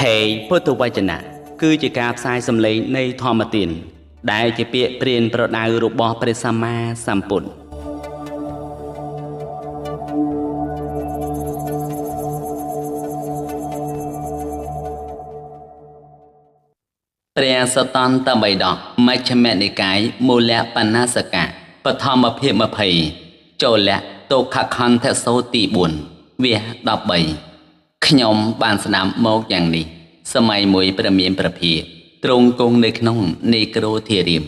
ហេងពុទ្ធវចនៈគឺជាការផ្សាយសម្លេងនៃធម្មទានដែលជាពាក្យព្រានប្រដៅរបស់ព្រះសម្មាសម្ពុទ្ធព្រះសតន្តបិដកមជ្ឈិមនិកាយមូលបណ្ណាសកៈបឋមភាព20ចូលលៈទុក្ខខន្ធសោទី4វគ្គ13ខ្ញុំបានស្ដាប់មកយ៉ាងនេះសម័យមួយព្រះមានព្រះភិក្ខទ្រង់គង់នៅក្នុងនេក្រូធារាម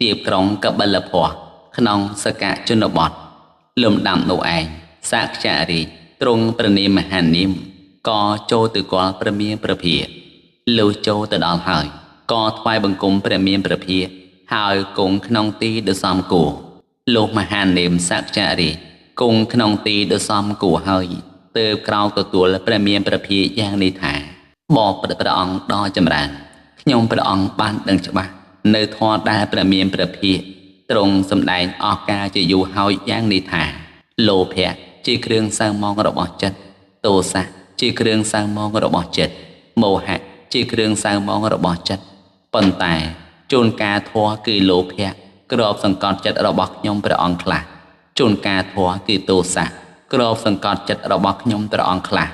ទៀបក្រុងកបិលភស្ក្នុងសកជនបទលំដាប់នោះឯងសក្យរាជទ្រង់ព្រះនាមមហានាមក៏ចូលទៅគាល់ព្រះមានព្រះភិក្ខលុះចូលទៅដល់ហើយក៏ថ្វាយបង្គំព្រះមានព្រះភិក្ខហើយគង់ក្នុងទីដ៏សមគួរលុះមហានាមសក្យរាជគង់ក្នុងទីដ៏សមគួរហើយទើបក្រោកទទួលព្រះមានព្រះភិក្ខយ៉ាងនេះថាបបិទ្ធព្រះអង្គដ៏ចម្រើនខ្ញុំព្រះអង្គបានដឹងច្បាស់នៅធម៌ដែលព្រះមានព្រះភិក្ខទ្រង់សម្ដែងអស់កាលជាយូរហើយយ៉ាងនេះថាលោភៈជាគ្រឿងសៅមងរបស់ចិត្តទោសៈជាគ្រឿងសៅមងរបស់ចិត្តមោហៈជាគ្រឿងសៅមងរបស់ចិត្តប៉ុន្តែជួនកាលធម៌គឺលោភៈគ្របសង្កត់ចិត្តរបស់ខ្ញុំព្រះអង្គខ្លះជួនកាលធម៌គឺទោសៈគ្របសង្កត់ចិត្តរបស់ខ្ញុំព្រះអង្គខ្លះ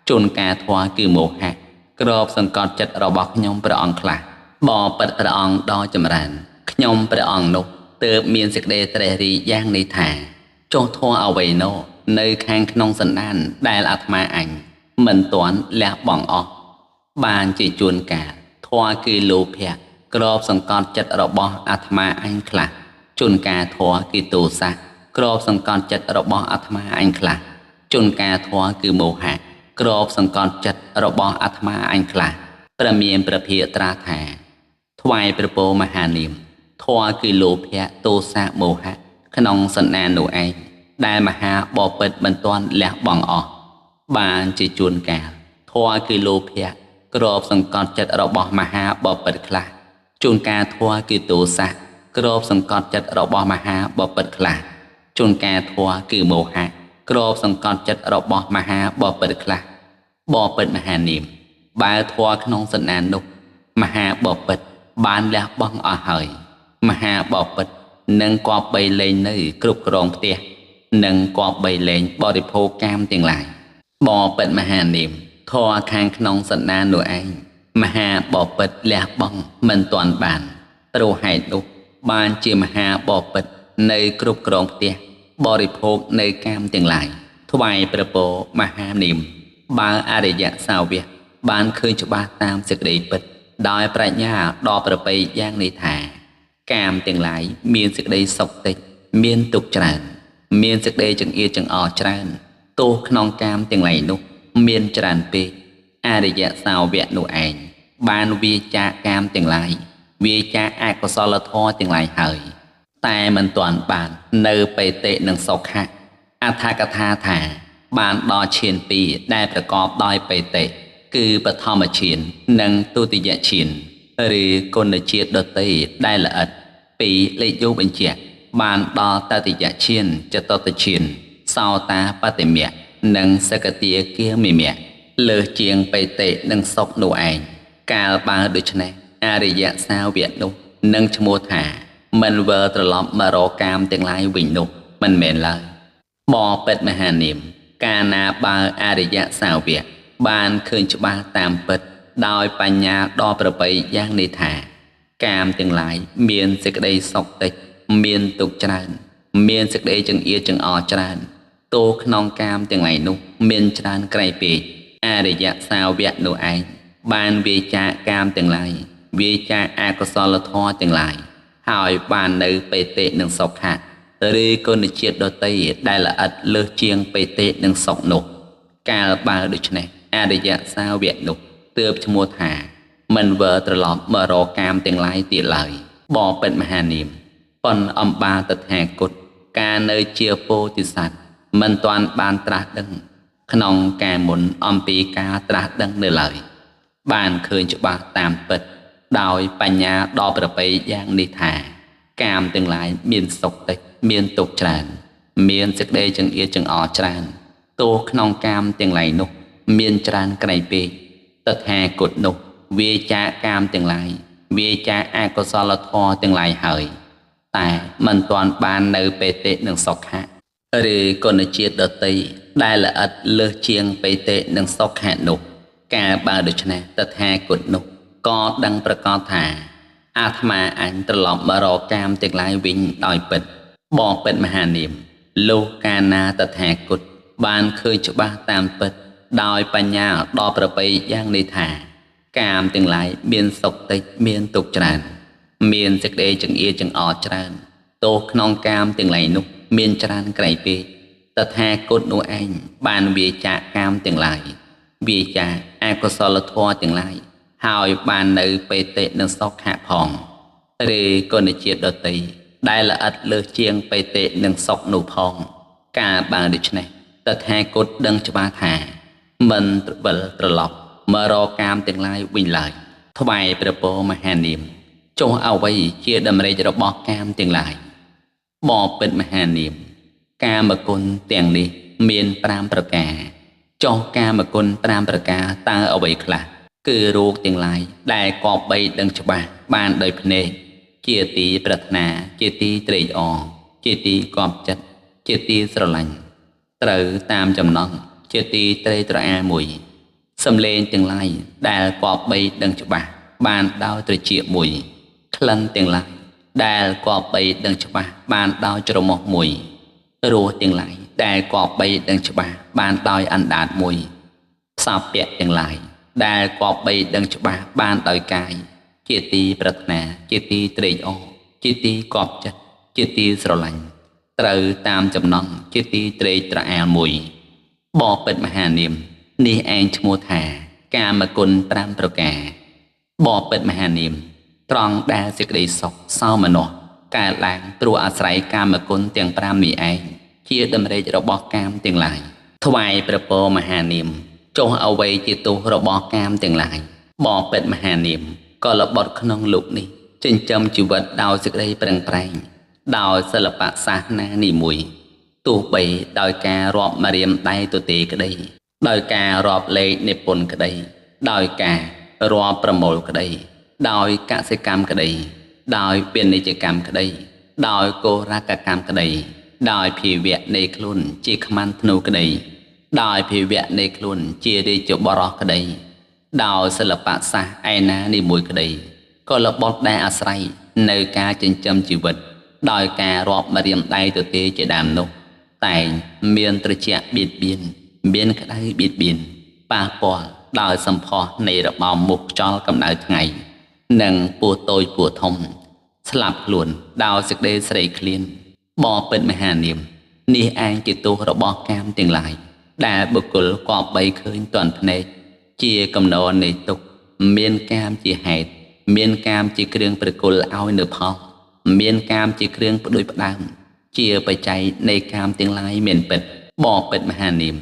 ជួនកាលធម៌គឺមោហៈគ្របសង្កត់ចិត្តរបស់ខ្ញុំព្រះអង្គខ្លះបបិទ្ធព្រះអង្គដ៏ចម្រើនខ្ញុំព្រះអង្គនោះទើបមានសេចក្តីត្រេះរិះយ៉ាងនេះថាចុះធម៌អ្វីនោះនៅខាងក្នុងសន្តានដែលអាត្មាអញមិនទាន់លះបង់អស់បានជាជួនកាលធម៌គឺលោភៈគ្របសង្កត់ចិត្តរបស់អាត្មាអញខ្លះជួនកាលធម៌គឺទោសៈគ្របសង្កត់ចិត្តរបស់អាត្មាអញខ្លះជួនកាលធម៌គឺមោហៈគ្របសង្កត់ចិត្តរបស់អាត្មាអញខ្លះព្រះមានព្រះភិក្ខត្រាស់ថាថ្វាយព្រះពរមហានាមធម៌គឺលោភៈទោសៈមោហៈក្នុងសន្តាននោះឯងដែលមហាបពិទ្ធមិនទាន់លះបង់អស់បានជាជួនកាលធម៌គឺលោភៈគ្របសង្កត់ចិត្តរបស់មហាបពិទ្ធខ្លះជួនកាលធម៌គឺទោសៈគ្របសង្កត់ចិត្តរបស់មហាបពិទ្ធខ្លះជួនកាលធម៌គឺមោហៈគ្របសង្កត់ចិត្តរបស់មហាបពិទ្ធខ្លះបពិទ្ធមហានាមបើធម៌ក្នុងសន្តាននោះមហាបពិទ្ធបានលះបង់អស់ហើយមហាបពិទ្ធនឹងគប្បីលែងនៅគ្រប់គ្រងផ្ទះនិងគប្បីលែងបរិភោគកាមទាំងឡាយបពិទ្ធមហានាមធម៌ខាងក្នុងសន្តាននោះឯងមហាបពិទ្ធលះបង់មិនទាន់បានព្រោះហេតុនោះបានជាមហាបពិទ្ធនៅគ្រប់គ្រងផ្ទះបរិភោគនៅកាមទាំងឡាយថ្វាយព្រះពរមហានាមបើអរិយសាវកបានឃើញច្បាស់តាមសេចក្តីពិតដោយប្រាជ្ញាដ៏ប្រពៃយ៉ាងនេះថាកាមទាំងឡាយមានសេចក្តីសុខតិចមានទុក្ខច្រើនមានសេចក្តីចង្អៀតចង្អល់ច្រើនទោសក្នុងកាមទាំងឡាយនោះមានច្រើនពេកអរិយសាវកនោះឯងបានវាចាកកាមទាំងឡាយវាចាកអកុសលធម៌ទាំងឡាយហើយតែមិនទាន់បាននៅបេតិនិងសុខៈអដ្ឋកថាថាបានដល់ឈានពីរដែលប្រកបដោយបេតិគឺបឋមឈាននិងទុតិយឈានឬគុណជាតិដទៃដែលល្អិតពីលេខយោបញ្ជាក់បានដល់តតិយឈានចតុតឈានសោតាបតិមៈនិងសកតិគាមិមៈលើសជាងបេតិនិងសុខនោះឯងកាលបើដូច្នេះអរិយសាវកនោះនឹងឈ្មោះថាមិនវិលត្រឡប់មករកកាមទាំងឡាយវិញនោះមិនមែនឡើយបពិទ្ធមហានាមកាលណាបើអរិយសាវកបានឃើញច្បាស់តាមពិតដោយបញ្ញាដ៏ប្រពៃយ៉ាងនេះថាកាមទាំងឡាយមានសេចក្តីសុខតិចមានទុក្ខច្រើនមានសេចក្តីចង្អៀតចង្អល់ច្រើនទោសក្នុងកាមទាំងឡាយនោះមានច្រើនក្រៃពេកអរិយសាវកនោះឯងបានវាចាកកាមទាំងឡាយវាចាកអកុសលធម៌ទាំងឡាយហើយបាននៅបេតិនិងសុខៈឬគុណជាតិដទៃដែលល្អិតលើសជាងបេតិនិងសុខនោះកាលបើដូច្នេះអរិយសាវកនោះទើបឈ្មោះថាមិនវិលត្រឡប់មករកកាមទាំងឡាយទៀតឡើយបពិទ្ធមហានាមប៉ុនអំបាតថាគតការនៅជាពោធិសត្វមិនទាន់បានត្រាស់ដឹងក្នុងការមុនអំពីការត្រាស់ដឹងនៅឡើយបានឃើញច្បាស់តាមពិតដោយបញ្ញាដ៏ប្រពៃយ៉ាងនេះថាកាមទាំងឡាយមានសុខតិចមានទុក្ខច្រើនមានសេចក្តីចង្អៀតចង្អល់ច្រើនទោសក្នុងកាមទាំងឡាយនោះមានច្រើនក្រៃពេក តថាគតនោះវាចាកកាមទាំងឡាយវាចាកអកុសលធម៌ទាំងឡាយហើយតែមិនទាន់បាននៅបេតិនិងសុខៈឬគុណជាតិដទៃដែលល្អិតលើសជាងបេតិនិងសុខៈនោះកាលបើដូច្នេះតថាគតនោះក៏ដឹងប្រកបថាអាត្មាអញត្រឡប់មករកកាមទាំងឡាយវិញដោយពិតបបិទ្ធមហានាមលុះកាលណាតថាគតបានឃើញច្បាស់តាមពិតដោយបញ្ញាដ៏ប្រពៃយ៉ាងនេះថាកាមទាំងឡាយមានសុខតិចមានទុក្ខច្រើនមានសេចក្តីចង្អៀចង្អល់ច្រើនទោសក្នុងកាមទាំងឡាយនោះមានច្រើនក្រៃពេកតថាគតនោះឯងបានវាចាកកាមទាំងឡាយវាចាកអកុសលធម៌ទាំងឡាយហើយបាននៅបេតិនិងសុខៈផងឬគុណជាតិដទៃដែលល្អិតលើសជាងបេតិនិងសុខនោះផងកាលបើដូច្នេះតថាគតដឹងច្បាស់ថាមិនត្រវិលត្រឡប់មករកកាមទាំងឡាយវិញឡើយថ្វាយព្រះពរមហានាមចុះអ្វីជាតម្រេចរបស់កាមទាំងឡាយបបិទ្ធមហានាមកាមគុណទាំងនេះមាន5ប្រការចុះកាមគុណ5ប្រការតើអ្វីខ្លះគឺរោគទាំងឡាយដែលគប្បីដឹងច្បាស់បានដោយភ្នែកជាទីប្រាថ្នាជាទីត្រេកអរជាទីគាប់ចិត្តជាទីស្រឡាញ់ត្រូវតាមចំណង់ជាទីត្រេកត្រអាលមួយសំឡេងទាំងឡាយដែលគប្បីដឹងច្បាស់បានដោយត្រចៀកមួយក្លិនទាំងឡាយដែលគប្បីដឹងច្បាស់បានដោយច្រមុះមួយរសទាំងឡាយដែលគប្បីដឹងច្បាស់បានដោយអណ្ដាតមួយផ្សព្វៈទាំងឡាយដែលគប្បីដឹងច្បាស់បានដោយកាយជាទីប្រាថ្នាជាទីត្រេកអរជាទីគាប់ចិត្តជាទីស្រឡាញ់ត្រូវតាមចំណង់ជាទីត្រេកត្រអាលមួយបបិទ្ធមហានាមនេះឯងឈ្មោះថាកាមគុណ5ប្រការបបិទ្ធមហានាមត្រង់ដែលសេចក្តីសុខសោមនស្សកើតឡើងព្រោះអាស្រ័យកាមគុណទាំង5នេះឯងជាតម្រេចរបស់កាមទាំងឡាយថ្វាយព្រះពរមហានាមចុះអ្វីជាទោសរបស់កាមទាំងឡាយបបិទ្ធមហានាមក៏លបត់ក្នុងលោកនេះចិញ្ចឹមជីវិតដោយសេចក្តីប្រឹងប្រែងដោយសិល្បៈសាសនានេះមួយទោះបីដោយការរាប់ម្រាមដៃទទេក្តីដោយការរាប់លេខនិពន្ធក្តីដោយការរាប់ប្រមូលក្តីដោយកសិកម្មក្តីដោយពាណិជ្ជកម្មក្តីដោយកោរកកម្មក្តីដោយភាវៈនៃខ្លួនជាខ្មាន់ធ្នូក្តីដោយភាវៈនៃខ្លួនជារាជបរោះក្តីដោយសិល្បៈសាស្ត្រឯណានេះមួយក្តីក៏លបត់ដែលអាស្រ័យនៅការចិញ្ចឹមជីវិតដោយការរាប់ម្រាមដៃទទេជាដើមនោះតែងមានត្រជាក់បៀតបៀនមានក្តៅបៀតបៀនប៉ះពាល់ដោយសម្ផស្សនៃរបោមមុខខ្យល់កម្ដៅថ្ងៃនិងពោះតូចពោះធំស្លាប់ខ្លួនដោយសេចក្តីស្រីឃ្លានបបិទ្ធមហានាមនេះឯងជាទោសរបស់កាមទាំងឡាយដែលបុគ្គលគប្បីឃើញទាន់ភ្នែកជាកំណរនៃទុក្ខមានកាមជាហេតុមានកាមជាគ្រឿងប្រគល់ឲ្យនៅផលមានកាមជាគ្រឿងផ្ដួចផ្ដើមជាបច្ច័យនៃកាមទាំងឡាយមានពិតបបិទ្ធមហានាម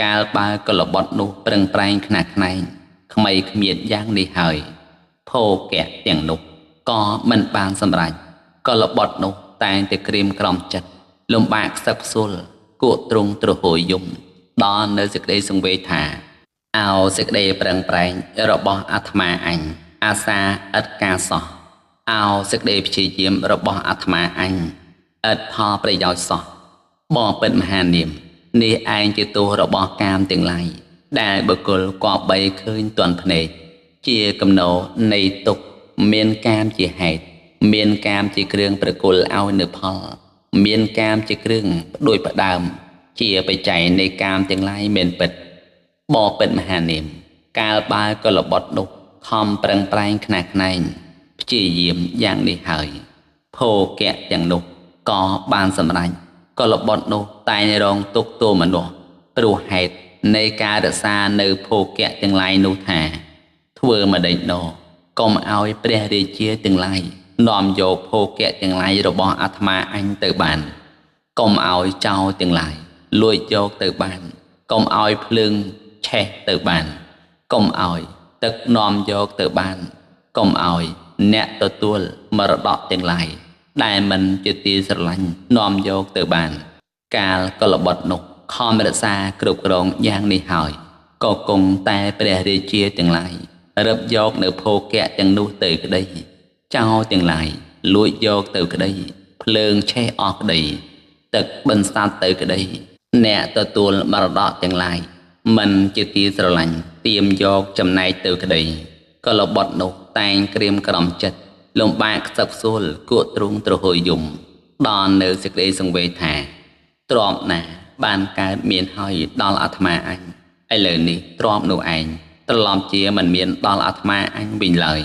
កាលបើកលបត់នោះប្រឹងប្រែងខ្នះខ្នែងក្មីគ្មៀតយ៉ាងនេះហើយភោគៈទាំងនោះក៏មិនបានសម្រេចកលបត់នោះតែងតែក្រៀមក្រំចិត្តលំបាកខ្សឹកខ្សួលគក់ទ្រង់ទ្រហោយំដល់នៅសេចក្តីសង្វេគថាអោសេចក្តីប្រឹងប្រែងរបស់អាត្មាអញអាសាឥតការសោះអោសេចក្តីព្យាយាមរបស់អាត្មាអញឥតផលប្រយោជន៍សោះបបិទ្ធមហានាមនេះឯងជាទោសរបស់កាមទាំងឡាយដែលបុគ្គលគប្បីឃើញទាន់ភ្នែកជាកំណរនៃទុក្ខមានកាមជាហេតុមានកាមជាគ្រឿងប្រគល់ឲ្យនៅផលមានកាមជាគ្រឿងផ្ដួចផ្ដើមជាបច្ច័យនៃកាមទាំងឡាយមានពិតបបិទ្ធមហានាមកាលបើកលបត់នោះខំប្រឹងប្រែងខ្នះខ្នែងព្យាយាមយ៉ាងនេះហើយភោគៈទាំងនោះក៏បានសម្រេចកលបត់នោះតែងរងទុក្ខទោមនស្សព្រោះហេតុនៃការរក្សានៅភោគៈទាំងឡាយនោះថាធ្វើម្ដេចណកុំឲ្យព្រះរាជាទាំងឡាយនាំយកភោគៈទាំងឡាយរបស់អាត្មាអញទៅបានកុំឲ្យចោរទាំងឡាយលួចយកទៅបានកុំឲ្យភ្លើងឆេះទៅបានកុំឲ្យទឹកនាំយកទៅបានកុំឲ្យអ្នកទទួលមរតកទាំងឡាយដែលមិនជាទីស្រឡាញ់នាំយកទៅបានកាលកលបត់នោះខំរក្សាគ្រប់គ្រងយ៉ាងនេះហើយ ក៏គង់តែព្រះរាជាទាំងឡាយរឹបយកនៅភោគៈទាំងនោះទៅក្តីចោរទាំងឡាយលួចយកទៅក្តីភ្លើងឆេះអស់ក្តីទឹកបន្សាត់ទៅក្តីអ្នកទទួលមរតកទាំងឡាយមិនជាទីស្រឡាញ់ទៀមយកចំណែកទៅក្តីកលបុត្រនោះតែងក្រៀមក្រំចិត្តលំបាកខ្សឹបខ្សួលគក់ទ្រូងទ្រហោយយំដល់នៅសេចក្តីសង្វេគថាទ្រព្យណាបានកើតមានហើយដល់អាត្មាអញឥឡូវនេះទ្រព្យនោះឯងត្រឡប់ជាមិនមានដល់អាត្មាអញវិញឡើយ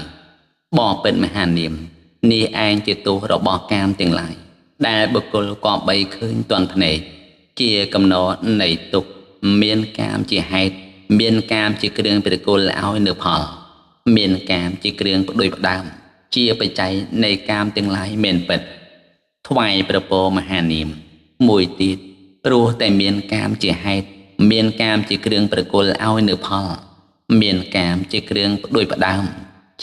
បបិទ្ធមហានាមនេះឯងជាទោសរបស់កាមទាំងឡាយដែលបុគ្គលគប្បីឃើញទាន់ភ្នែកជាកំណរនៃទុក្ខមានកាមជាហេតុមានកាមជាគ្រឿងប្រគល់ឲ្យនៅផលមានកាមជាគ្រឿងផ្ដួចផ្ដើមជាបច្ច័យនៃកាមទាំងឡាយមែនពិតថ្វាយព្រះពរមហានាមមួយទៀតព្រោះតែមានកាមជាហេតុមានកាមជាគ្រឿងប្រគល់ឲ្យនៅផលមានកាមជាគ្រឿងផ្ដួចផ្ដើម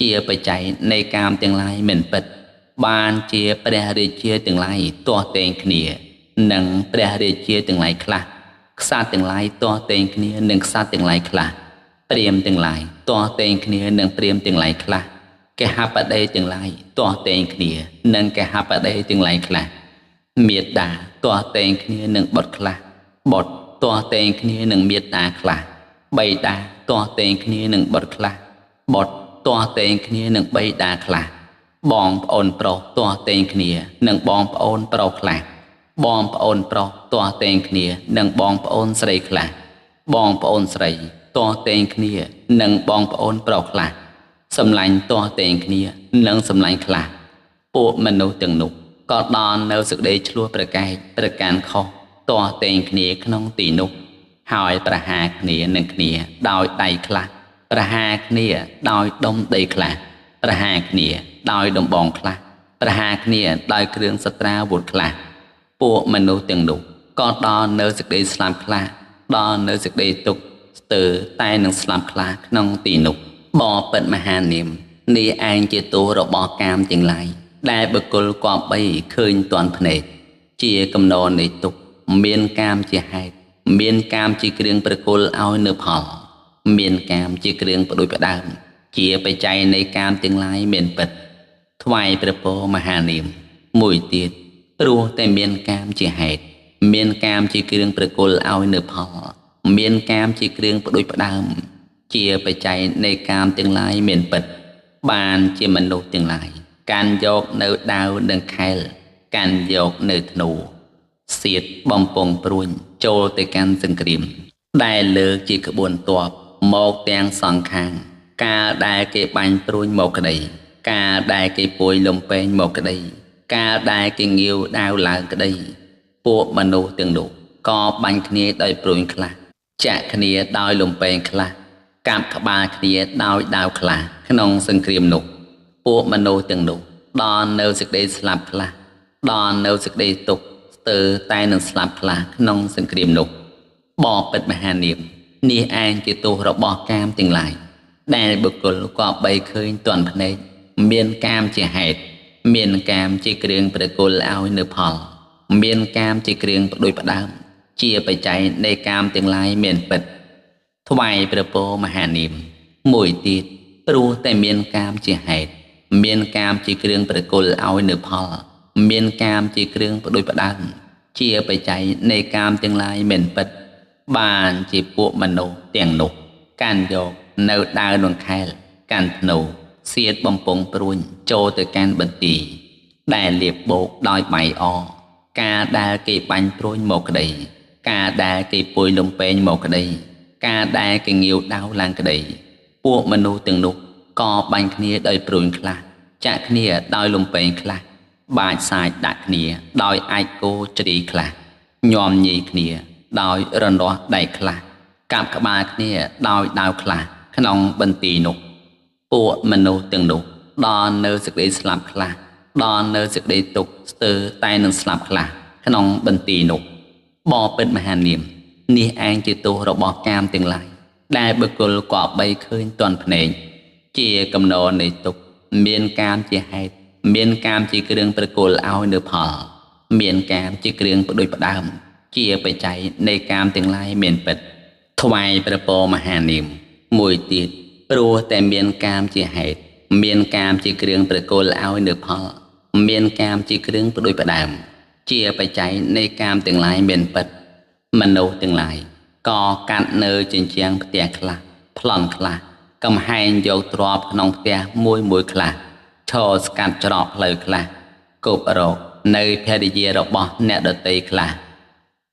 ជាបច្ច័យនៃកាមទាំងឡាយមែនពិតបានជាព្រះរាជាទាំងឡាយទាស់ទែងគ្នានិងព្រះរាជាទាំងឡាយខ្លះក្សត្រទាំងឡាយទាស់ទែងគ្នានិងក្សត្រទាំងឡាយខ្លះព្រាហ្មណ៍ទាំងឡាយទាស់ទែងគ្នានិងព្រាហ្មណ៍ទាំងឡាយខ្លះគេហបតីទាំងឡាយទាស់ទែងគ្នានិងគេហបតីទាំងឡាយខ្លះមេត្តាទាស់ទែងគ្នានិងបុត្រខ្លះបុត្រទាស់ទែងគ្នានិងមេត្តាខ្លះបិតាទាស់ទែងគ្នានិងបុត្រខ្លះបុត្រទាស់ទែងគ្នានិងបិតាខ្លះបងប្អូនប្រុសទាស់ទែងគ្នានិងបងប្អូនប្រុសខ្លះបងប្អូនប្រុសទាស់ទែងគ្នានិងបងប្អូនស្រីខ្លះបងប្អូនស្រីទាស់ទែងគ្នានិងបងប្អូនប្រុសខ្លះសម្លាញ់ទាស់ទែងគ្នានិងសម្លាញ់ខ្លះពួកមនុស្សទាំងនោះក៏ដល់នៅសេចក្តីឆ្លោះប្រកែកប្រកាន់ខុសទាស់ទែងគ្នាក្នុងទីនោះហើយប្រហារគ្នានឹងគ្នាដោយដៃខ្លះប្រហារគ្នាដោយដុំដីខ្លះប្រហារគ្នាដោយដំបងខ្លះប្រហារគ្នាដោយគ្រឿងសត្រាវុធខ្លះពួកមនុស្សទាំងនោះក៏ដល់នៅសេចក្តីស្លាប់ខ្លះដល់នៅសេចក្តីទុក្ខស្ទើរតែនឹងស្លាប់ខ្លះក្នុងទីនោះបបិទ្ធមហានាមនេះឯងជាទោសរបស់កាមទាំងឡាយដែលបុគ្គលគប្បីឃើញទាន់ភ្នែកជាកំណរនៃទុក្ខមានកាមជាហេតុមានកាមជាគ្រឿងប្រគល់ឲ្យនៅផលមានកាមជាគ្រឿងផ្ដួចផ្ដើមជាបច្ច័យនៃកាមទាំងឡាយមែនពិតថ្វាយព្រះពរមហានាមមួយទៀតព្រោះតែមានកាមជាហេតុមានកាមជាគ្រឿងប្រគល់ឲ្យនៅផលមានកាមជាគ្រឿងផ្ដួចផ្ដើមជាបច្ច័យនៃកាមទាំងឡាយមែនពិតបានជាមនុស្សទាំងឡាយកាន់យកនៅដាវនិងខែលកាន់យកនៅធ្នូសៀតបំពង់ព្រួញចូលទៅកាន់សង្គ្រាមដែលលើកជាក្បួនទ័ពមកទាំងសងខាងកាលដែលគេបាញ់ព្រួញមកក្តីកាលដែលគេពួយលំពែងមកក្តីកាលដែលគេងាវដាវឡើងក្តីពួកមនុស្សទាំងនោះក៏បាញ់គ្នាដោយព្រួញខ្លះចាក់គ្នាដោយលំពែងខ្លះកាប់ក្បាលគ្នាដោយដាវខ្លះក្នុងសង្គ្រាមនោះពួកមនុស្សទាំងនោះដល់នៅសេចក្តីស្លាប់ខ្លះដល់នៅសេចក្តីទុក្ខស្ទើរតែនឹងស្លាប់ខ្លះក្នុងសង្គ្រាមនោះបបិទ្ធមហានាមនេះឯងជាទោសរបស់កាមទាំងឡាយដែលបុគ្គលក៏បីឃើញទាន់ភ្នែកមានកាមជាហេតុមានកាមជាគ្រឿងប្រគល់ឲ្យនៅផលមានកាមជាគ្រឿងផ្ដួចផ្ដើមជាបច្ច័យនៃកាមទាំងឡាយមែនពិតថ្វាយព្រះពរមហានាមមួយទៀតព្រោះតែមានកាមជាហេតុមានកាមជាគ្រឿងប្រគល់ឲ្យនៅផលមានកាមជាគ្រឿងផ្ដួចផ្ដើមជាបច្ច័យនៃកាមទាំងឡាយមែនពិតបានជាពួកមនុស្សទាំងនោះកាន់យកនៅដាវនឹងខែលកាន់ធ្នូសៀតបំពង់ព្រួញចូលទៅកាន់បន្ទាយដែលលាបបោកដោយបាយអការដែលគេបាញ់ព្រួញមកក្តីការដែលគេពួយលំពែងមកក្តីការដែលគេងាវដាវឡើងក្តីពួកមនុស្សទាំងនោះក៏បាញ់គ្នាដោយព្រួញខ្លះចាក់គ្នាដោយលំពែងខ្លះបាចសាចដាក់គ្នាដោយអាចគោជ្រីខ្លះញោមញីគ្នាដោយរនាស់ដៃខ្លះកាប់ក្បាលគ្នាដោយដាវខ្លះក្នុងបន្ទាយនោះពួកមនុស្សទាំងនោះដល់នៅសេចក្តីស្លាប់ខ្លះដល់នៅសេចក្តីទុក្ខស្ទើរតែនឹងស្លាប់ខ្លះក្នុងបន្ទាយនោះបបិទ្ធមហានាមនេះឯងជាទោសរបស់កាមទាំងឡាយដែលបុគ្គលគប្បីឃើញទាន់ភ្នែកជាកំណរនៃទុក្ខមានកាមជាហេតុមានកាមជាគ្រឿងប្រគល់ឲ្យនៅផលមានកាមជាគ្រឿងផ្ដួចផ្ដើមជាបច្ច័យនៃកាមទាំងឡាយមែនពិត ថ្វាយព្រះពរមហានាមមួយទៀតព្រោះតែមានកាមជាហេតុមានកាមជាគ្រឿងប្រគល់ឲ្យនៅផលមានកាមជាគ្រឿងផ្ដួចផ្ដើមជាបច្ច័យនៃកាមទាំងឡាយមានពិតមនុស្សទាំងឡាយក៏កាត់នៅជញ្ជាំងផ្ទះខ្លះប្លន់ខ្លះកំហែងយកទ្រព្យក្នុងផ្ទះមួយមួយខ្លះឈរស្កាត់ច្រកផ្លូវខ្លះគប់រកនៅភរិយារបស់អ្នកដទៃខ្លះ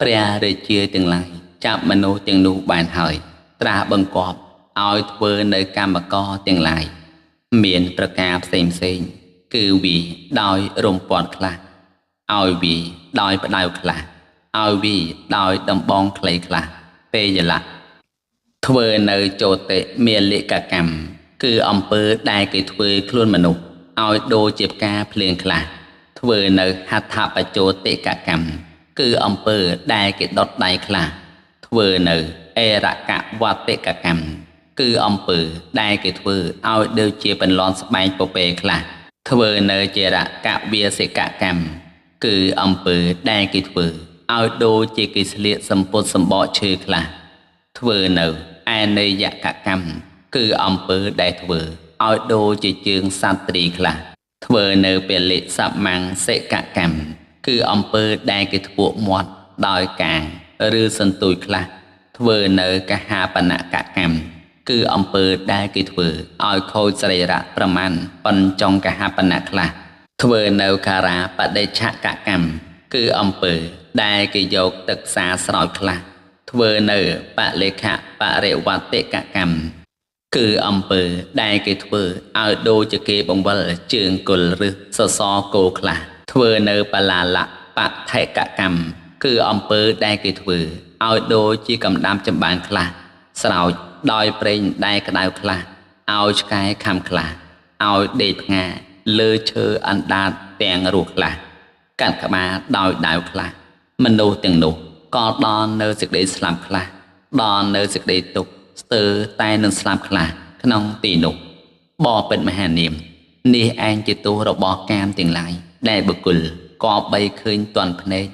ព្រះរាជាទាំងឡាយចាប់មនុស្សទាំងនោះបានហើយត្រាស់បង្គាប់ឲ្យធ្វើនៅកម្មករទាំងឡាយមានប្រការផ្សេងផ្សេងគឺវីដោយរំពាត់ខ្លះឲ្យវីដោយផ្ដៅខ្លះឲ្យវីដោយដំបងខ្លីខ្លះពេលយលៈធ្វើនៅโจតិមាលិកកម្មគឺអំពើដែលគេធ្វើខ្លួនមនុស្សឲ្យដូចជាផ្កាភ្លៀងខ្លះធ្វើនៅហត្ថបច្ចោតិកកម្មគឺអំពើដែលគេដុតដៃខ្លះធ្វើនៅអេរកវតិកកម្មគឺអំពើដែលគេធ្វើឲ្យដូចជាបន្លន់ស្បែកពពែខ្លះធ្វើនៅចរកវាសិកកម្មគឺអំពើដែលគេធ្វើឲ្យដូចជាគេស្លៀកសម្ពុតសម្បកឈើខ្លះធ្វើនៅអនេយកកម្មគឺអំពើដែលធ្វើឲ្យដូចជាជើងសត្វត្រីខ្លះធ្វើនៅពលិសមង្សិកកម្មគឺអំពើដែលគេធ្វើមាត់ដោយកាងឬសន្ទូចខ្លះធ្វើនៅកហាបនកកម្មគឺអំពើដែលគេធ្វើឲ្យខូចសរីរៈប្រមាណប៉ុនចុងកហាបនៈខ្លះធ្វើនៅការាបដិឆកកម្មគឺអំពើដែលគេយកទឹកសាស្រោចខ្លះធ្វើនៅបលេខបរិវតិកកម្មគឺអំពើដែលគេធ្វើឲ្យដូចជាគេបង្វិលជើងគល់ឬសសរគោខ្លះធ្វើនៅបលាលៈបថេកកម្មគឺអំពើដែលគេធ្វើឲ្យដូចជាកំដាំចម្បាំងខ្លះស្រោចដោយប្រេងដែលក្តៅខ្លះឲ្យឆ្កែខំខ្លះឲ្យដេកផ្ងាលើឈើអណ្ដាតទាំងរស់ខ្លះកាត់ក្បាលដោយដាវខ្លះមនុស្សទាំងនោះក៏ដល់នៅសេចក្តីស្លាប់ខ្លះដល់នៅសេចក្តីទុក្ខស្ទើរតែនឹងស្លាប់ខ្លះក្នុងទីនោះបបិទ្ធមហានាមនេះឯងជាទោសរបស់កាមទាំងឡាយដែលបុគ្គលក៏បីឃើញទាន់ភ្នែក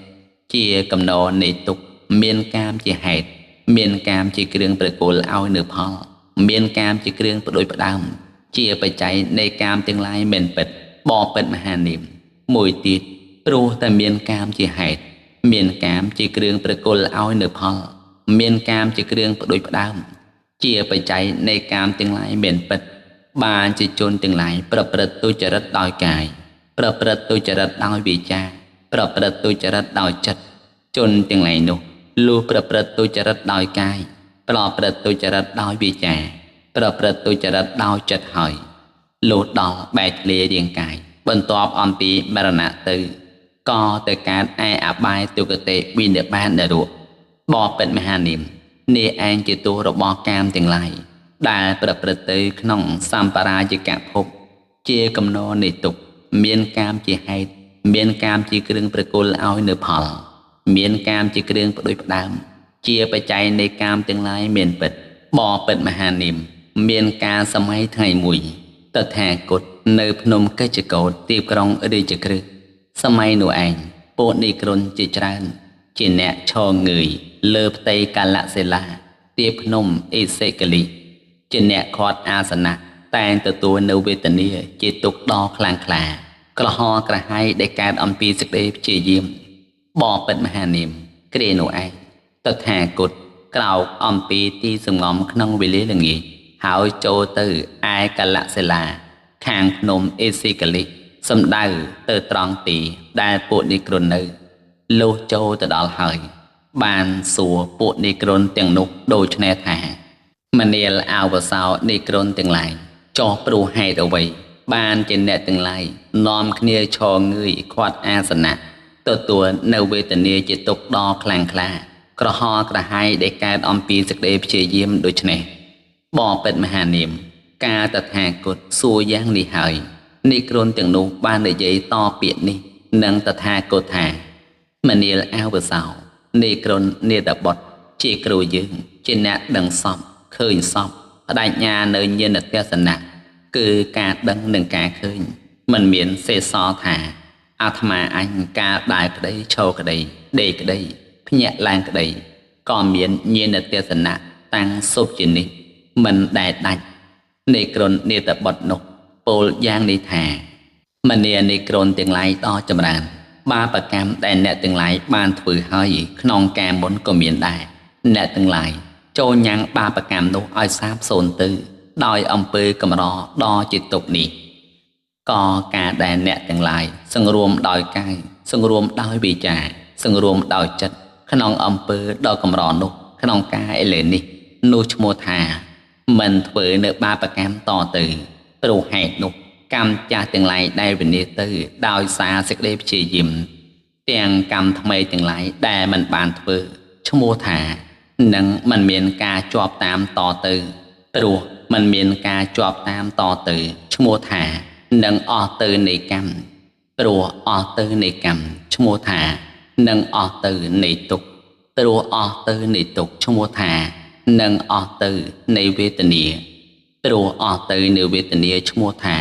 ជាកំណរនៃទុក្ខមានកាមជាហេតុមានកាមជាគ្រឿងប្រគល់ឲ្យនៅផលមានកាមជាគ្រឿងផ្ដួចផ្ដើមជាបច្ច័យនៃកាមទាំងឡាយមិនពិតបបិទ្ធមហានាមមួយទៀតព្រោះតែមានកាមជាហេតុមានកាមជាគ្រឿងប្រគល់ឲ្យនៅផលមានកាមជាគ្រឿងផ្ដួចផ្ដើមជាបច្ច័យនៃកាមទាំងឡាយមិនពិតបានជាជនទាំងឡាយប្រព្រឹត្តទុច្ចរិតដោយកាយប្រព្រឹត្តទុច្ចរិតដោយវាចាប្រព្រឹត្តទុច្ចរិតដោយចិត្តជនទាំងឡាយនោះលុះប្រព្រឹត្តទុច្ចរិតដោយកាយប្រព្រឹត្តទុច្ចរិតដោយវាចាប្រព្រឹត្តទុច្ចរិតដោយចិត្តហើយលុះដល់បែកធ្លាយរាងកាយបន្ទាប់អំពីមរណៈទៅក៏ទៅកើតឯអបាយទុគតិវិនិបាតនរកបបិទ្ធមហានាមនេះឯងជាទោសរបស់កាមទាំងឡាយដែលប្រព្រឹត្តទៅក្នុងសម្បរាជកភពជាកំណរនៃទុក្ខមានកាមជាហេតុមានកាមជាគ្រឿងប្រគល់ឲ្យនៅផលមានកាមជាគ្រឿងផ្ដួចផ្ដើមជាបច្ច័យនៃកាមទាំងឡាយមានពិតបបិទ្ធមហានាមមានការសម័យថ្ងៃមួយតថាគតនៅភ្នំកិច្ចកោតទីក្រុងរាជក្រឹសសម័យនោះឯងពួកនិក្រុនជាច្រើនជាអ្នកឈរងើយលើផ្ទៃកាលសិលាទីភ្នំអេសិកលិជាអ្នកខាត់អាសនៈតែងទទួលនៅវេទនាជាទុក្ខដ៏ខ្លាំងក្លាក្រហល់ក្រហាយដែលកើតអំពីសេចក្តីព្យាយាមបបិទ្ធមហានាមគ្រានោះឯងតថាគតក្រោកអំពីទីសំងំក្នុងវេលាល្ងាចហើយចូលទៅឯកាលសិលាខាងភ្នំអេសិកលិសំដៅទៅត្រង់ទីដែលពួកនិក្រុននៅលុះចូលទៅដល់ហើយបានសួរពួកនិក្រុនទាំងនោះដូច្នេះថាមនាលអវសោនិក្រុនទាំងឡាយចោះព្រោះហេតុអ្វីបានជាអ្នកទាំងឡាយនាំគ្នាឈរងើយខាត់អាសនៈទទួលនៅវេទនាជាទុក្ខដ៏ខ្លាំងក្លាក្រហល់ក្រហាយដែលកើតអំពីសេចក្តីព្យាយាមដូច្នេះបបិទ្ធមហានាមការតថាគតសួរយ៉ាងនេះហើយនិក្រុនទាំងនោះបាននិយាយតពាក្យនេះនិងតថាគតថាមនាលអវសោនិក្រុននេតបុត្រជាគ្រូយើងជាអ្នកដឹងសពឃើញសពបដិញ្ញានៅញាណទស្សនៈគឺការដឹងនិងការឃើញមិនមានសេសសល់ថាអាត្មាអញការដើរក្តីឈរក្តីដេកក្តីភ្ញាក់ឡើងក្តីក៏មានញាណទស្សនៈ តាំងសុបជានិច្ចមិនដែលដាច់ នេក្រុននេតបុត្រនោះពោលយ៉ាងនេះថា មនានេក្រុនទាំងឡាយដ៏ចម្រើន បាបកម្មដែលអ្នកទាំងឡាយបានធ្វើហើយក្នុងការមុនក៏មានដែរ អ្នកទាំងឡាយចូលញ៉ាំងបាបកម្មនោះឲ្យសាបសូន្យទៅដោយអំពើកម្រដ៏ជាទុកនេះ ក៏ការដែលអ្នកទាំងឡាយសង្រួមដោយកាយ សង្រួមដោយវាចា សង្រួមដោយចិត្តក្នុងអំពើដ៏កម្រនោះក្នុងការឥឡូវនេះ នោះឈ្មោះថាមិនធ្វើនៅបាបកម្មតទៅ ព្រោះហេតុនោះកម្មចាស់ទាំងឡាយដែលវិនាសទៅដោយសារសេចក្តីព្យាយាម ទាំងកម្មថ្មីទាំងឡាយដែលមិនបានធ្វើ ឈ្មោះថានឹងមិនមានការជាប់តាមតទៅ ព្រោះមិនមានការជាប់តាមតទៅ ឈ្មោះថានឹងអស់ទៅនៃកម្ម ព្រោះអស់ទៅនៃកម្ម ឈ្មោះថានឹងអស់ទៅនៃទុក្ខ ព្រោះអស់ទៅនៃទុក្ខ ឈ្មោះថានឹងអស់ទៅនៃវេទនា ព្រោះអស់ទៅនៃវេទនា ឈ្មោះថា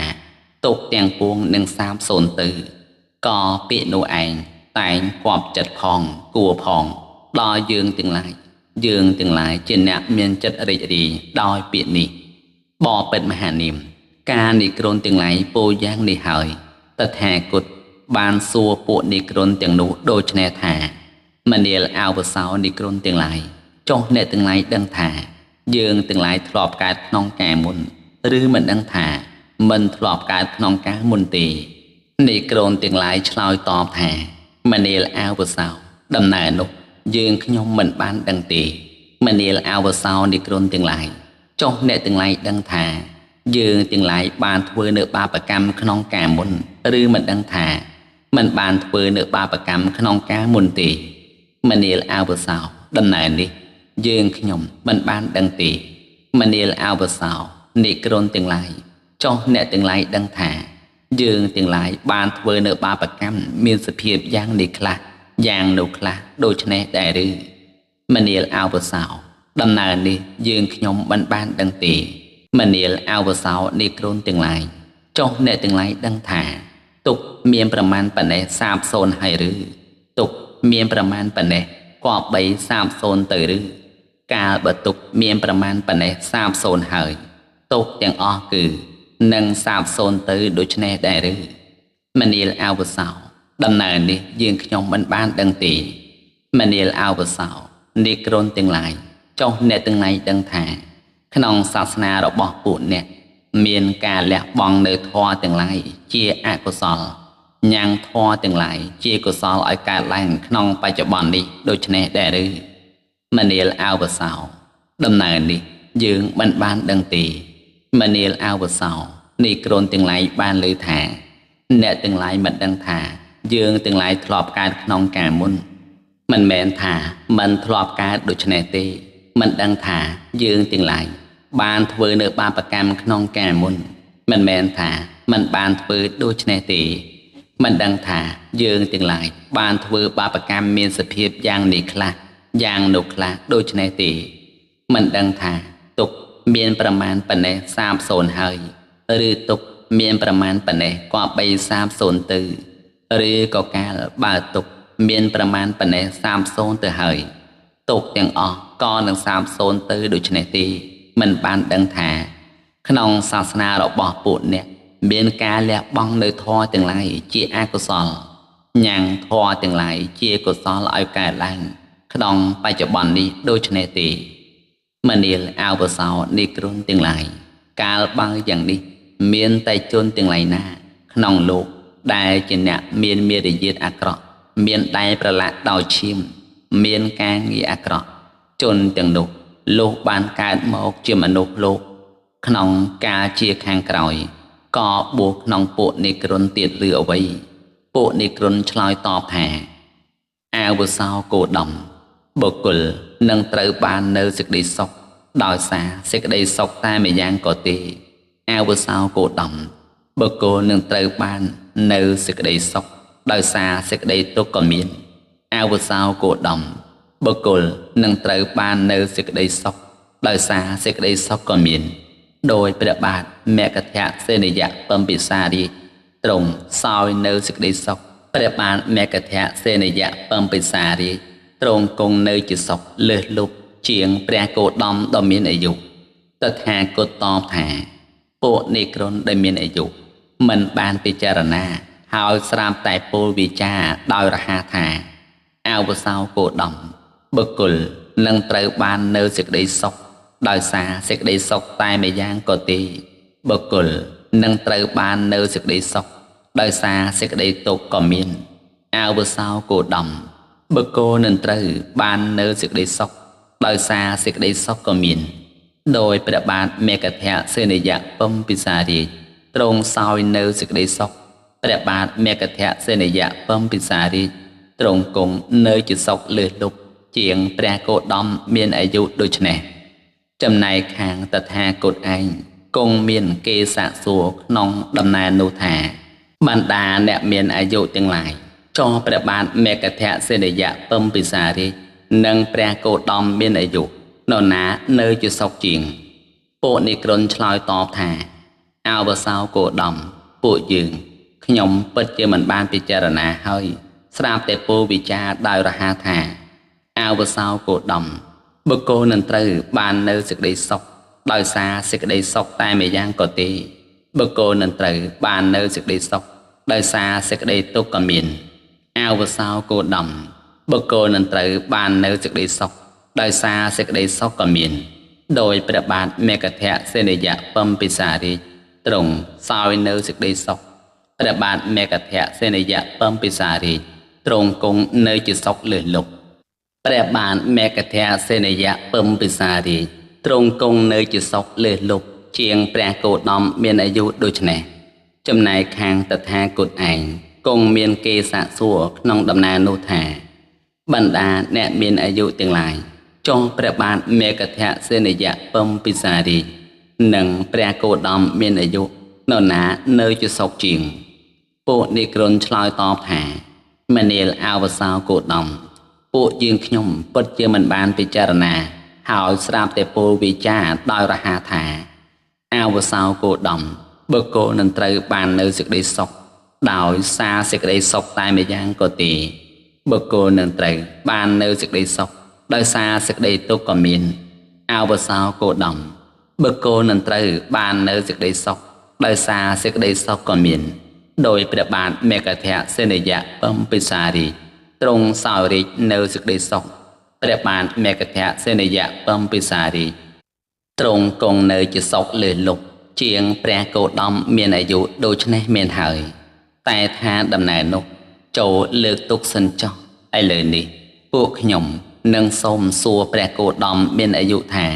ទុក្ខទាំងពួងនឹងសាបសូន្យទៅ ក៏ពាក្យនោះឯងតែងគប់ចិត្តផងគួរផងដល់យើងទាំងឡាយ យើងទាំងឡាយជាអ្នកមានចិត្តរីករាយដោយពាក្យនេះ បបិទ្ធមហានាម ការនិក្រុនទាំងឡាយពោលយ៉ាងនេះហើយ តថាគតបានសួរពួកនិក្រុនទាំងនោះដូច្នេះថា មនាលអវសោនិក្រុនទាំងឡាយ ចុះអ្នកទាំងឡាយដឹងថា យើងទាំងឡាយធ្លាប់កើតក្នុងកាលមុន ឬមិនដឹងថាមិនធ្លាប់កើតក្នុងកាលមុនទេ និក្រុនទាំងឡាយឆ្លើយតបថា មនាលអវសោ ដំណើរនោះយើងខ្ញុំមិនបានដឹងទេ មនាលអវសោនិក្រុនទាំងឡាយ ចុះអ្នកទាំងឡាយដឹងថា យើងទាំងឡាយបានធ្វើនៅបាបកម្មក្នុងកាលមុន ឬមិនដឹងថាមិនបានធ្វើនៅបាបកម្មក្នុងកាលមុនទេ មនាលអវសោ ដំណើរនេះយើងខ្ញុំមិនបានដឹងទេ មនាលអវសោនិក្រុនទាំងឡាយ ចុះអ្នកទាំងឡាយដឹងថា យើងទាំងឡាយបានធ្វើនៅបាបកម្មមានសភាពយ៉ាងនេះខ្លះយ៉ាងនោះខ្លះដូច្នេះដែរឬ មនាលអវសោ ដំណើរនេះយើងខ្ញុំមិនបានដឹងទេ មនាលអវសោនិក្រុនទាំងឡាយ ចុះអ្នកទាំងឡាយដឹងថា ទុកមានប្រមាណប៉ុណ្ណេះសាបសូន្យហើយឬ ទុកមានប្រមាណប៉ុណ្ណេះគប្បីសាបសូន្យទៅឬ កាលបើទុកមានប្រមាណប៉ុណ្ណេះសាបសូន្យហើយ ទុកទាំងអស់គឺនឹងសាបសូន្យទៅដូច្នេះដែរឬ មនាលអវសោ ដំណើរនេះយើងខ្ញុំមិនបានដឹងទេ មនាលអវសោនិក្រុនទាំងឡាយ ចុះអ្នកទាំងឡាយដឹងថា ក្នុងសាសនារបស់ពួកអ្នកមានការលះបង់នៅធម៌ទាំងឡាយជាអកុសល ញ៉ាំងធម៌ទាំងឡាយជាកុសលឲ្យកើតឡើងក្នុងបច្ចុប្បន្ននេះដូច្នេះដែរឬ មនាលអវសោ ដំណើរនេះយើងមិនបានដឹងទេ មនាលអវសោនិក្រុនទាំងឡាយបានលើថា អ្នកទាំងឡាយមិនដឹងថា យើងទាំងឡាយធ្លាប់កើតក្នុងកាលមុន មិនមែនថាមិនធ្លាប់កើតដូច្នេះទេ មិនដឹងថាយើងទាំងឡាយបានធ្វើនៅបាបកម្មក្នុងកាលមុន មិនមែនថាមិនបានធ្វើដូច្នេះទេ មិនដឹងថាយើងទាំងឡាយបានធ្វើបាបកម្មមានសភាពយ៉ាងនេះខ្លះយ៉ាងនោះខ្លះដូច្នេះទេ មិនដឹងថាទុកមានប្រមាណប៉ុណ្ណេះសាបសូន្យហើយ ឬទុកមានប្រមាណប៉ុណ្ណេះគប្បីសាបសូន្យទៅ ឬក៏កាលបើទុកមានប្រមាណប៉ុណ្ណេះសាបសូន្យទៅហើយ ទុកទាំងអស់ក៏នឹងសាបសូន្យទៅដូច្នេះទេ មិនបានដឹងថា ក្នុងសាសនារបស់ពួកអ្នកមានការលះបង់នៅធម៌ទាំងឡាយជាអកុសល ញ៉ាំងធម៌ទាំងឡាយជាកុសលឲ្យកើតឡើងក្នុងបច្ចុប្បន្ននេះដូច្នេះទេ មនាលអវសោនិក្រុនទាំងឡាយ កាលបើយ៉ាងនេះមានតែជនទាំងឡាយណាក្នុងលោកដែលជាអ្នកមានមេរយាទអាក្រក់ មានដៃប្រឡាក់ដោយឈាម មានការងារអាក្រក់ ជនទាំងនោះលុះបានកើតមកជាមនុស្សលោកក្នុងកាលជាខាងក្រោយ ក៏បួសក្នុងពួកនិក្រុនទៀតឬអ្វី ពួកនិក្រុនឆ្លើយតបថា អវសោគោដំ បុគ្គលនឹងត្រូវបាននៅសេចក្តីសុខដោយសារសេចក្តីសុខតែម្យ៉ាងក៏ទេ អវសោគោដំ បុគ្គលនឹងត្រូវបាននៅសេចក្តីសុខដោយសារសេចក្តីទុក្ខក៏មាន អវសោគោដំ បុគ្គលនឹងត្រូវបាននៅសេចក្តីសុខដោយសារសេចក្តីសុខក៏មាន ដោយព្រះបាទមគធសេនយៈពំពិសារាជទ្រង់សោយនៅសេចក្តីសុខ ព្រះបាទមគធសេនយៈពំពិសារាជទ្រង់គង់នៅជាសុខលើសលប់ ជាងព្រះគោតមដ៏មានអាយុតថាគតតបថាពួកនិក្រុនដែលមានអាយុមិនបានពិចារណាហើយស្រាប់តែពោលវិចារដោយរហ័សថាអវសោគោតមបុគ្គលនឹងត្រូវបាននៅសេចក្តីសុខដោយសារសេចក្តីសុខតែម្យ៉ាងក៏ទេបុគ្គលនឹងត្រូវបាននៅសេចក្តីសុខដោយសារសេចក្តីទុក្ខក៏មានអវសោគោតមបុគ្គលនឹងត្រូវបាននៅសេចក្តីសុខដោយសារសេចក្តីសុខក៏មានដោយព្រះបាទមេគធៈសេនយៈពំពិសារាជទ្រង់សោយនៅសេចក្តីសុខព្រះបាទមេគធៈសេនយៈពំពិសារាជទ្រង់គង់នៅជាសុខលើសលប់ជាងព្រះគោតមមានអាយុដូច្នេះចំណែកខាងតថាគតឯងគង់មានគេសាកសួរក្នុងដំណើរនោះថាបណ្ដាអ្នកមានអាយុទាំងឡាយចុះព្រះបាទមេគធៈសេនយៈពំពិសារាជនិងព្រះគោតមមានអាយុនរណានៅជាសុខជាងពួកនិក្រុនឆ្លើយតបថាអវសោគោតមពួកយើងខ្ញុំពិតជាមិនបានពិចារណាហើយស្រាប់តែពោលវិចារដោយរហ័សថាអវសោគោតមបុគ្គលនឹងត្រូវបាននៅសេចក្តីសុខដោយសារសេចក្តីសុខតែម្យ៉ាងក៏ទេបុគ្គលនឹងត្រូវបាននៅសេចក្តីសុខដោយសារសេចក្តីទុក្ខក៏មានអវសោគោតមបុគ្គលនឹងត្រូវបាននៅសេចក្តីសុខដោយសារសេចក្តីសុខក៏មានដោយព្រះបាទមេគធៈសេនយៈពំពិសារាជទ្រង់សោយនៅសេចក្តីសុខព្រះបាទមេគធៈសេនយៈពំពិសារាជទ្រង់គង់នៅជាសុខលើសលប់ព្រះបាទមេគធៈសេនយៈពំពិសារាជទ្រង់គង់នៅជាសុខលើសលប់ជាងព្រះគោតមមានអាយុដូច្នេះចំណែកខាងតថាគតឯងគង់មានគេសាកសួរក្នុងដំណើរនោះថាបណ្ដាអ្នកមានអាយុទាំងឡាយចុះព្រះបាទមេគធៈសេនយៈពំពិសារាជនិងព្រះគោតមមានអាយុនរណានៅជាសុខជាងពួកនិក្រុនឆ្លើយតបថាមនាលអវសោគោតមពួកយើងខ្ញុំពិតជាមិនបានពិចារណាហើយស្រាប់តែពោលវិចារដោយរហ័សថាអវសោគោតមបុគ្គលនឹងត្រូវបាននៅសេចក្តីសុខដោយសារសេចក្តីសុខតែម្យ៉ាងក៏ទេបុគ្គលនឹងត្រូវបាននៅសេចក្តីសុខដោយសារសេចក្តីទុក្ខក៏មានអវសោគោតមបុគ្គលនឹងត្រូវបាននៅសេចក្តីសុខដោយសារសេចក្តីសុខក៏មានដោយព្រះបាទមេគធៈសេនយៈពំពិសារាជទ្រង់សោយរាជនៅសេចក្តីសុខព្រះបាទមេគធៈសេនយៈពំពិសារាជទ្រង់គង់នៅជាសុខលើសលប់ជាងព្រះគោតមមានអាយុដូច្នេះមានហើយតែថាដំណើរនោះចូលលើកទុកសិនចុះឥឡូវនេះពួកខ្ញុំនឹងសូមសួរព្រះគោតមមានអាយុថា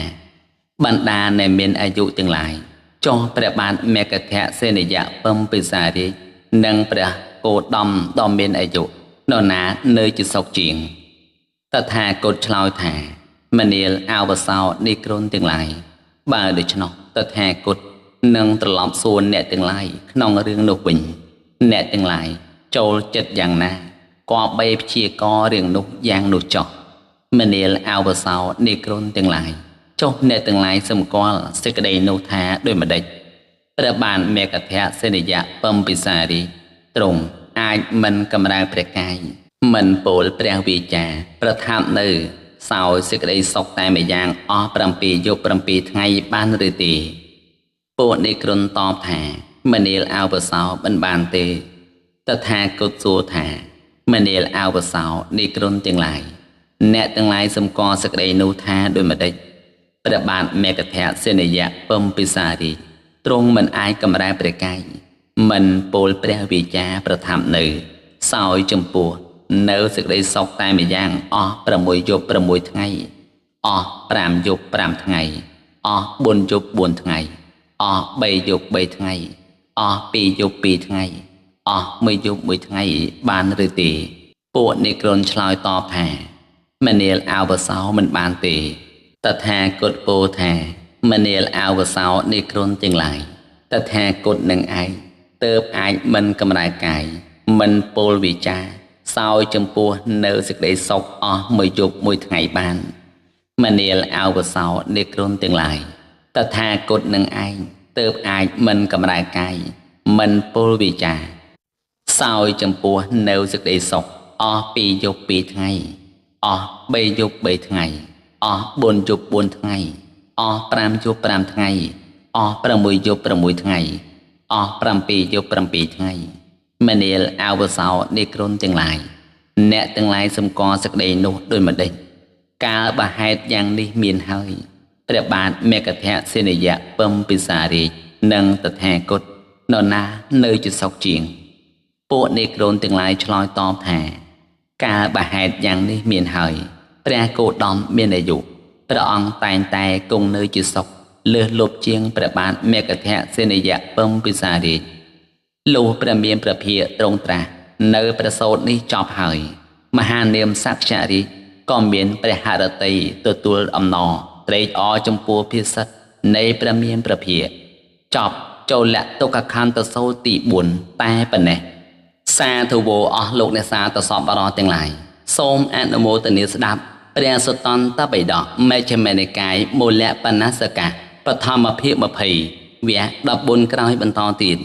បណ្ដាអ្នកមានអាយុទាំងឡាយចុះព្រះបាទមេគធៈសេនយៈពំពិសារាជនិងព្រះគោតមដ៏មានអាយុនរណានៅជាសុខជាងតថាគតឆ្លើយថាមនាលអវសោនិក្រុនទាំងឡាយបើដូច្នោះតថាគតនឹងត្រឡប់សួរអ្នកទាំងឡាយក្នុងរឿងនោះវិញអ្នកទាំងឡាយចូលចិត្តយ៉ាងណាក៏បីព្យាកររឿងនោះយ៉ាងនោះចុះមនាលអវសោនិក្រុនទាំងឡាយចុះអ្នកទាំងឡាយសម្គាល់សេចក្តីនោះថាដូចម្ដេចព្រះបាទមេគធៈសេនយៈពំពិសារាជទ្រង់អាចមិនកម្រើព្រះកាយមិនពោលព្រះវាចាប្រថាប់នៅសោយសេចក្តីសុខតែម្យ៉ាងអស់7យប់7ថ្ងៃបានឬទេពួកនិក្រុនតបថាមនាលអវសោមិនបានទេតថាគតសួរថាមនាលអវសោនិក្រុនទាំងឡាយអ្នកទាំងឡាយសម្គាល់សេចក្តីនោះថាដូចម្ដេចព្រះបាទមេគធៈសេនយៈពំពិសារាជទ្រង់មិនអាចកម្រើព្រះកាយមិនពោលព្រះវាចាប្រថាប់នៅសោយចំពោះនៅសេចក្តីសុខតែម្យ៉ាងអស់6យប់6ថ្ងៃអស់5យប់5ថ្ងៃអស់4យប់4ថ្ងៃអស់3យប់3ថ្ងៃអស់2យប់2ថ្ងៃអស់1យប់1ថ្ងៃបានឬទេពួកនិក្រុនឆ្លើយតបថាមនាលអវសោមិនបានទេតថាគតពោថាមនាលអវសោនិក្រុនទាំងឡាយតថាគតនឹងឯងទើបអាចមិនកម្រើកាយមិនពោលវិចារសោយចំពោះនៅសេចក្តីសុខអស់មួយយប់មួយថ្ងៃបានមនាលអវសោនិក្រុនទាំងឡាយតថាគតនឹងឯងទើបអាចមិនកម្រើកាយមិនពោលវិចារសោយចំពោះនៅសេចក្តីសុខអស់2យប់2ថ្ងៃអស់3យប់3ថ្ងៃ អស់4យប់4ថ្ងៃអស់5យប់5ថ្ងៃអស់6យប់6ថ្ងៃអស់7យប់7ថ្ងៃមនាលអវសោនិក្រុនទាំងឡាយអ្នកទាំងឡាយសម្គាល់សេចក្តីនោះដោយម្ដេចកាលបើហេតុយ៉ាងនេះមានហើយព្រះបាទមេកធៈសេនយៈពំពិសារាជនិងតថាគតនរណានៅជាសុខជាងពួកនិក្រុនទាំងឡាយឆ្លើយតបថាកាលបើហេតុយ៉ាងនេះមានហើយព្រះគោតមមានអាយុព្រះអង្គតែងតែគង់នៅជាសុខលើសលប់ជាងព្រះបាទមេកធៈសេនយៈពំពិសារាជលុះព្រះមានព្រះភិក្ខទ្រង់ត្រាស់នៅព្រះសូត្រនេះចប់ហើយមហានាមសក្យរាជក៏មានព្រះហឫទ័យទទួលអំណរត្រេកអរចំពោះភាសិតនៃព្រះមានព្រះភិក្ខចប់ចូលលតុក្ខខន្តសូត្រទី4តែប៉ុណ្ណេះសាធុវោអស់លោកអ្នកសាទសពបរោះទាំងឡាយសូមអនុមោទនាស្ដាប់ព្រះសុតន្តបិដកមជ្ឈិមនិកាយមូលបណ្ណសកៈបឋមភាគ20វគ្គ14ក្រោយបន្តទៀត។